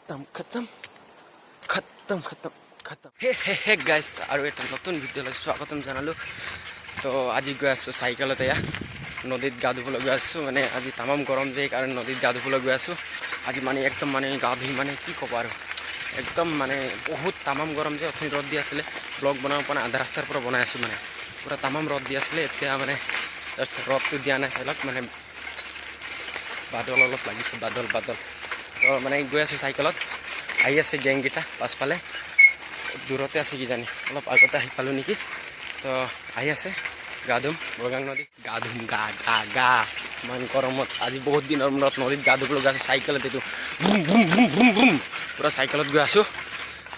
খতম খতম খতম খতম খতম। হে হে হে গাইছ, আৰু এটা নতুন ভিডিঅ'লৈ স্বাগতম জনালোঁ। তো আজি গৈ আছোঁ চাইকেলত, এয়া নদীত গা ধুবলৈ গৈ আছোঁ। মানে আজি তামাম গৰম যে, সেইকাৰণে নদীত গা ধুবলৈ গৈ আছোঁ আজি। মানে একদম মানে গা ধুই মানে কি ক'ব আৰু, একদম মানে বহুত তামাম গৰম যে। অথনি ৰ'দ দি আছিলে, ব্লগ বনাব পৰা নাই, আধা ৰাস্তাৰ পৰা বনাই আছোঁ। মানে পূৰা তামাম ৰ'দ দি আছিলে, এতিয়া মানে জাষ্ট ৰ'দটো দিয়া নাই। চাই লওক, মানে বাদল অলপ লাগিছে, বাদল বাদল। তো মানে গৈ আছোঁ চাইকেলত, আহি আছে গেংকেইটা পাছফালে, দূৰতে আছে কিজানি, অলপ আগতে আহি পালোঁ নেকি। তো আহি আছে, গা ধুম বৰগাং নদী, গা ধুম, গা গা গা। ইমান গৰমত আজি বহুত দিনৰ মূৰত নদীত গা ধুবলৈ গৈ আছোঁ চাইকেলত। এইটো boom boom boom boom boom পূৰা চাইকেলত গৈ আছোঁ।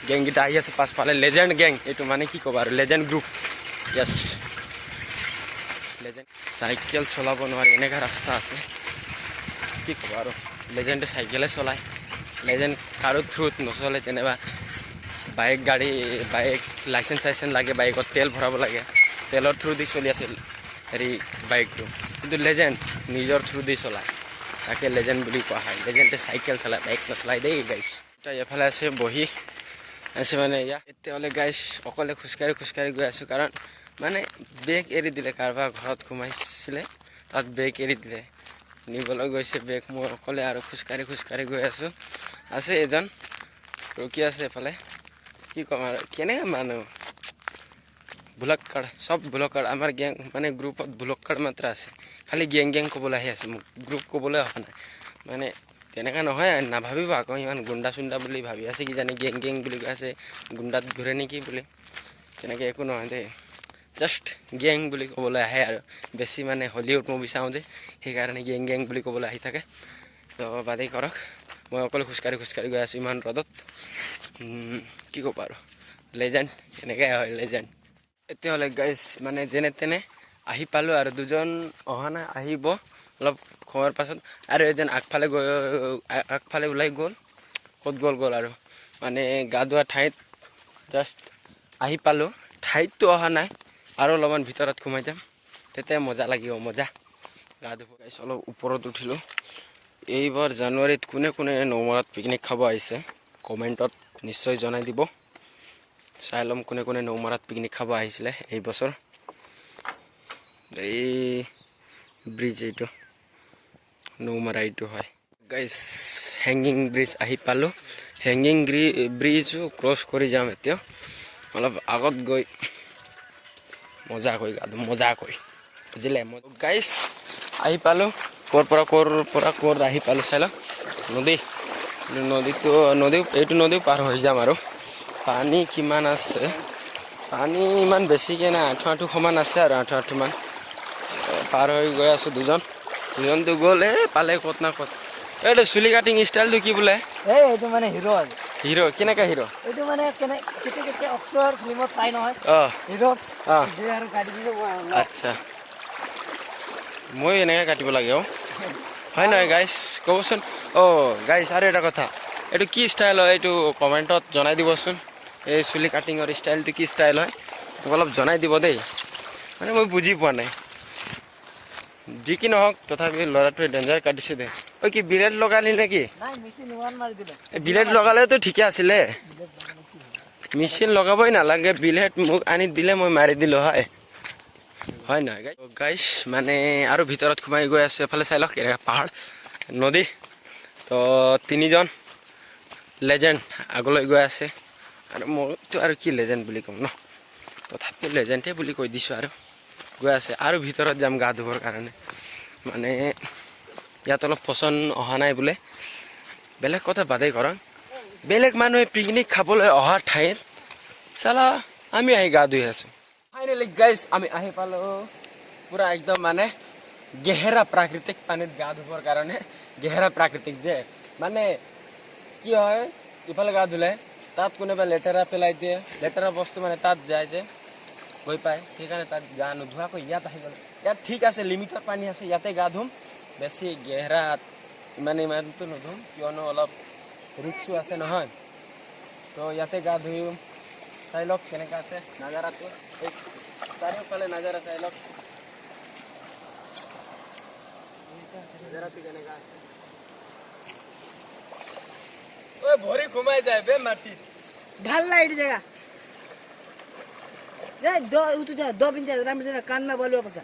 গেংকেইটা আহি আছে পাছফালে, লেজেণ্ড গেং এইটো, মানে কি ক'ব আৰু, লেজেণ্ড গ্ৰুপ, য়েছ লেজেণ্ড। চাইকেল চলাব নোৱাৰি, এনেকুৱা ৰাস্তা আছে, কি ক'ব আৰু। লেজেণ্ডে চাইকেলে চলায়, লেজেণ্ড কাৰো থ্ৰুত নচলে। যেনিবা বাইক গাড়ী, বাইক লাইচেঞ্চ চাইচেঞ্চ লাগে, বাইকত তেল ভৰাব লাগে, তেলৰ থ্ৰু দি চলি আছিল হেৰি বাইকটো। কিন্তু লেজেণ্ড নিজৰ থ্ৰু দি চলায়, তাকে লেজেণ্ড বুলি কোৱা হয়। লেজেণ্ডে চাইকেল চলায়, বাইক নচলায় দেই গাইছ। এতিয়া এফালে আছে, বহি আছে মানে ইয়াত। এতিয়াহ'লে গাইছ, অকলে খোজকাঢ়ি খোজকাঢ়ি গৈ আছোঁ, কাৰণ মানে বেগ এৰি দিলে, কাৰোবাৰ ঘৰত সোমাইছিলে, তাত বেগ এৰি দিলে, নিবলৈ গৈছে বেগ। মই অকলে আৰু খোজকাঢ়ি খোজকাঢ়ি গৈ আছোঁ। আছে এজন ৰখি আছে এফালে। কি ক'ম আৰু, কেনেকৈ মানুহ ভুলক্কड़, চব ভুলক্কड़। আমাৰ গেং মানে গ্ৰুপত ভুলক্কड़ মাত্ৰ আছে, খালি গেং গেং ক'বলৈ আহি আছে মোক, গ্ৰুপ ক'বলৈ অহা নাই। মানে তেনেকুৱা নহয়, নাভাবিব আকৌ ইমান গুণ্ডা চুণ্ডা বুলি ভাবি আছে কিজানি, গেং গেং বুলি কৈ আছে, গুণ্ডাত ঘূৰে নেকি বুলি। তেনেকৈ একো নহয় দেই, জাষ্ট গেং বুলি ক'বলৈ আহে আৰু। বেছি মানে হলিউড মুভি চাওঁ যে, সেইকাৰণে গেং গেং বুলি ক'বলৈ আহি থাকে। তো বাদেই কৰক, মই অকলে খোজকাঢ়ি খোজকাঢ়ি গৈ আছোঁ ইমান ৰ'দত। কি ক'ব আৰু, লেজেণ্ড এনেকৈ হয় লেজেণ্ড। এতিয়াহ'লে গাইজ, মানে যেনে তেনে আহি পালোঁ আৰু দুজন অহা নাই, আহিব অলপ খোৱাৰ পাছত। আৰু এজন আগফালে গৈ আগফালে ওলাই গ'ল, ক'ত গ'ল গ'ল আৰু। মানে গা ধোৱা ঠাইত জাষ্ট আহি পালোঁ, ঠাইততো অহা নাই, আৰু অলপমান ভিতৰত সোমাই যাম, তেতিয়া মজা লাগিব, মজা গা ধুব। গাইজ, অলপ ওপৰত উঠিলোঁ। এইবাৰ জানুৱাৰীত কোনে কোনে নৌমৰাত পিকনিক খাব আহিছে, কমেণ্টত নিশ্চয় জনাই দিব। চাই ল'ম কোনে কোনে নৌমৰাত পিকনিক খাব আহিছিলে এই বছৰ। এই ব্ৰিজ, এইটো নৌমাৰা এইটো হয়। গাইজ, হেংগিং ব্ৰিজ আহি পালোঁ। হেংগিং ব্ৰিজো ক্ৰছ কৰি যাম এতিয়া অলপ আগত গৈ, মজাকৈ গা ধুম, মজাকৈ, বুজিলে গাইজ? আহি পালোঁ, ক'ৰ পৰা ক'ৰ পৰা ক'ত আহি পালোঁ চাই লওক। নদী, নদীটো, নদী এইটো, নদীও পাৰ হৈ যাম। আৰু পানী কিমান আছে? পানী ইমান বেছিকৈ নাই, আঁঠু আঁঠু সমান আছে আৰু, আঁঠু আঁঠুমান। পাৰ হৈ গৈ আছোঁ। দুজন দুজনটো গ'ল, এই পালে ক'ত না ক'ত। এইটো চুলি কাটিং ষ্টাইলটো কি বোলে? এই এইটো মানে হিৰো আৰু। হিৰ'? কেনেকা হিৰ'? এইটো মানে কেনে কেতিয়া কেতিয়া অক্সৰ ফিল্মত চাই নহয়, হিৰো যে আৰু কাটি দিছে মই। আচ্ছা, মই এনেকৈ কাটিব লাগে। অ' হয় নহয় গাইছ, ক'বচোন। অ' গাইছ, আৰু এটা কথা, এইটো কি ষ্টাইল হয়, এইটো কমেণ্টত জনাই দিবচোন। এই চুলি কাটিঙৰ ষ্টাইলটো কি ষ্টাইল হয়, মোক অলপ জনাই দিব দেই। মানে মই বুজি পোৱা নাই। যি কি নহওক, তথাপি ল'ৰাটোৱে ডেঞ্জাৰ কাটিছে দে। ঐ, কি বিলেট লগালি নেকি? নাই, মেচিন ওৱান মাৰি দিলে। এই বিলেট লগালেতো ঠিকে আছিলে, মেচিন লগাবই নালাগে। বিলেট মোক আনি দিলে মই মাৰি দিলোঁ হয়, হয় নহয় গাইছ? মানে আৰু ভিতৰত সোমাই গৈ আছোঁ। এফালে চাই লওক, এনেকুৱা পাহাৰ, নদী। তো তিনিজন লেজেণ্ড আগলৈ গৈ আছে আৰু মইতো আৰু কি লেজেণ্ড বুলি ক'ম ন, তথাপি লেজেণ্ডে বুলি কৈ দিছোঁ। আৰু গৈ আছে আৰু ভিতৰত যাম গা ধুবৰ কাৰণে। মানে ইয়াত অলপ পচন্দ অহা নাই বোলে। বেলেগ কথা বাদেই কৰক, বেলেগ মানুহে পিকনিক খাবলৈ অহা ঠাইত চালা আমি আহি গা ধুই আছো। ফাইনেলি গাইজ, আমি আহি পালো পুৰা একদম মানে গেহেৰা প্ৰাকৃতিক পানীত গা ধুবৰ কাৰণে। গেহেৰা প্ৰাকৃতিক যে, মানে কি হয়, ইফালে গা ধুলে তাত কোনোবা লেতেৰা পেলাই দিয়ে, লেতেৰা বস্তু মানে তাত যায় যে গৈ পায়, সেইকাৰণে তাত গা নোধোৱাকৈ ইয়াত আহি গ'ল। ইয়াত ঠিক আছে, লিমিটত পানী আছে, ইয়াতে গা ধুম। বেছি গেহৰাত ইমান ইমানটো নুধুম, কিয়নো অলপ ৰিক্সো আছে নহয়। তো ইয়াতে গা ধুইম। চাই লওক কেনেকুৱা আছে নাজাৰাটো, এই চাৰিওফালে নাজাৰা চাই লওক, নাজাৰাটো কেনেকুৱা আছে। ভৰি সোমাই যায় বে মাটিত। ভাল লাগে এইটো জেগা। द उतु जा द पिन्छ राम्रो छैन, कानमा बलुवा पर्छ।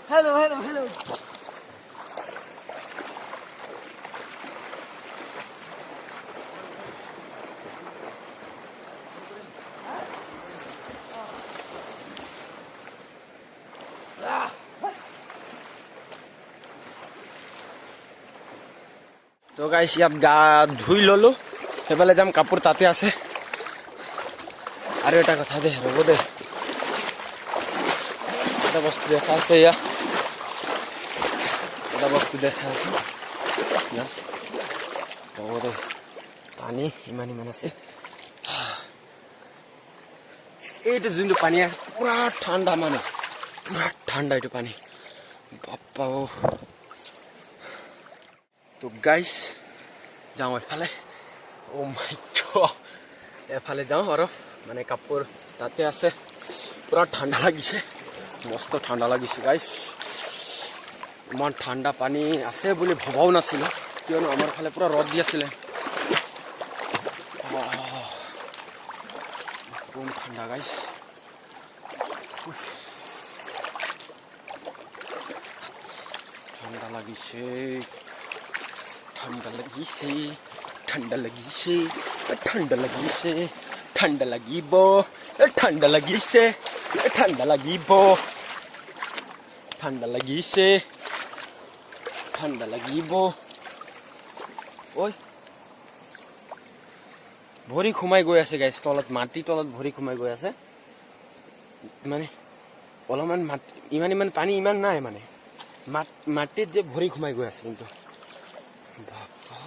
Hello hello hello. তো গাইছ ইয়াত গা ধুই ললো, সেইফালে যাম, কাপোৰ তাতে আছে। আৰু এটা কথা দে, ৰ'ব দে, এটা বস্তু দেখা আছে ইয়াত, এটা বস্তু দেখা আছে ইয়াত, ৰ'ব দে, পানী ইমান ইমান আছে। এইটো যোনটো পানী আছে পুৰা ঠাণ্ডা, মানে পুৰা ঠাণ্ডা এইটো পানী, বাপ্পা। তো গাইছ যাওঁ এফালে, অ' মাই গড, এফালে যাওঁ আৰু মানে কাপোৰ তাতে আছে, পুৰা ঠাণ্ডা লাগিছে, মস্ত ঠাণ্ডা লাগিছে গাইছ। ইমান ঠাণ্ডা পানী আছে বুলি ভবাও নাছিলোঁ, কিয়নো আমাৰ ফালে পুৰা ৰ'দ দি আছিলে। কম ঠাণ্ডা গাইছ, ঠাণ্ডা লাগিছে, ঠাণ্ডা লাগিছে, ঠাণ্ডা লাগিছে, ঠাণ্ডা লাগিছে, ঠাণ্ডা লাগিব, ঠাণ্ডা লাগিছে, ঠাণ্ডা লাগিব, ঠাণ্ডা লাগিছে, ঠাণ্ডা লাগিব। ঐ ভৰি সোমাই গৈ আছে গাইছ, তলত মাটিৰ তলত ভৰি সোমাই গৈ আছে, মানে অলপমান মাটি, ইমান ইমান পানী ইমান নাই, মানে মাটিত যে ভৰি সোমাই গৈ আছে, কিন্তু বাপা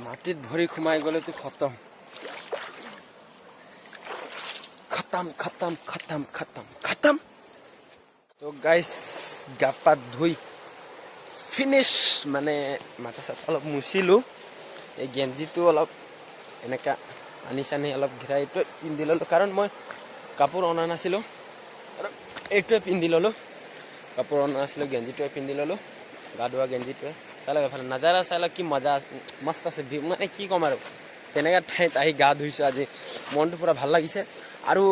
মাটিত ভৰি সোমাই গ'লেতো খতম, খতম খতম খতম খতম খতম। তো গাইছ গা পা ধুই ফিনিছ, মানে মাথা চাথা অলপ মুচিলোঁ, এই গেঞ্জিটো অলপ এনেকা পানী চানী অলপ ঘিৰাই এইটোৱে পিন্ধি ল'লোঁ, কাৰণ মই কাপোৰ অনা নাছিলোঁ, আৰু এইটোৱে পিন্ধি ল'লোঁ, কাপোৰ অনা নাছিলোঁ, গেঞ্জিটোৱে পিন্ধি ল'লোঁ, গা ধোৱা গেঞ্জিটোৱে। চাই লওক এফালে নাজাৰা, চাই লওক কি মজা, মস্ত আছে ভিউ, মানে কি ক'ম আৰু, তেনেকুৱা ঠাইত আহি গা ধুইছোঁ আজি, মনটো পূৰা ভাল লাগিছে। আৰু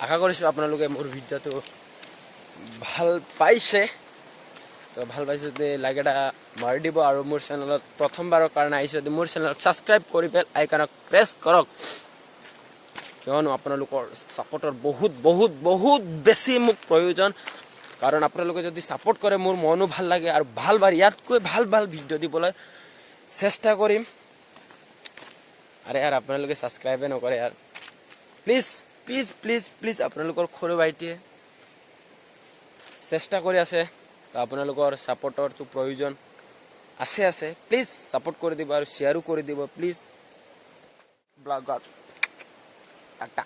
আশা কৰিছোঁ আপোনালোকে মোৰ ভিডিঅ'টো ভাল পাইছে, তো ভাল পাইছে যদি লাইক এটা মাৰি দিব, আৰু মোৰ চেনেলত প্ৰথমবাৰৰ কাৰণে আহিছে যদি মোৰ চেনেলত ছাবস্ক্ৰাইব কৰি বেল আইকনক প্ৰেছ কৰক, কিয়নো আপোনালোকৰ ছাপৰ্টৰ বহুত বহুত বহুত বেছি মোক প্ৰয়োজন, কাৰণ আপোনালোকে যদি ছাপৰ্ট কৰে মোৰ মনো ভাল লাগে, আৰু ভাল ভাল ইয়াতকৈ ভাল ভাল ভিডিঅ' দিবলৈ চেষ্টা কৰিম। আৰে ইয়াৰ আপোনালোকে ছাবস্ক্ৰাইবে নকৰে ইয়াৰ, প্লিজ প্লিজ প্লিজ প্লিজ, আপোনালোকৰ সৰু ভাইটিয়ে চেষ্টা কৰি আছে, তো আপোনালোকৰ ছাপৰ্টৰটো প্ৰয়োজন আছে আছে, প্লিজ ছাপৰ্ট কৰি দিব আৰু শ্বেয়াৰো কৰি দিব প্লিজ। ব্লগত টাটা।